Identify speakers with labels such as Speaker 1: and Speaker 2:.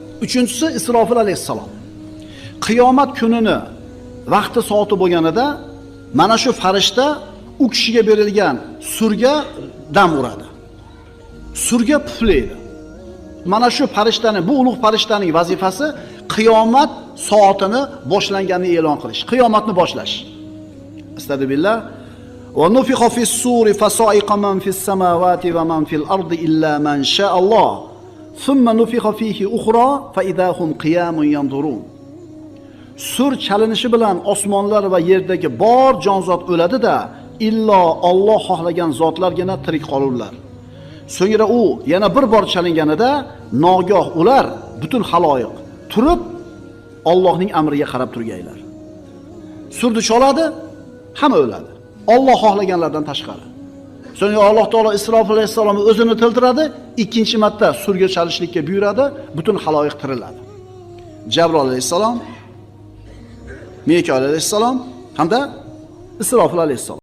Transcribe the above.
Speaker 1: Uchinchisi Isrofil alayhissalom. Qiyomat kunini vaqti soati bo'lganida mana shu farishta u kishiga berilgan surga dam uradi. Surga puflaydi. Mana shu farishtani, bu ulug' farishtaning vazifasi qiyomat soatini boshlanganini e'lon qilish, qiyomatni boshlash. Astagfirullah. Va nufixa fis-suri fasa'iqa man fis-samawati va man fil ardi illa man sha'alloh. Thumma nufixa fihi ukhra fa idha hum qiyamun yanzurun. Sur chalinishi bilan osmonlar va yerdagi bor jonzot o'ladi-da, illo Alloh xohlagan zotlargina tirik qolurlar. So'ngra u yana bir bor chalinganida nogoh ular butun xaloyiq turib Allohning amriga qarab turgaylar. Surni choladi, hamma o'ladi. Alloh xohlaganlardan tashqari. So'ngra Alloh taolo Isrofil alayhissalomni o'zini tiltiradi, ikkinchi marta surga chalishlikka buyuradi, butun xaloyiq tiriladi. Jabroil alayhissalom, Mikoil alayhissalom hamda Isrofil alayhissalom.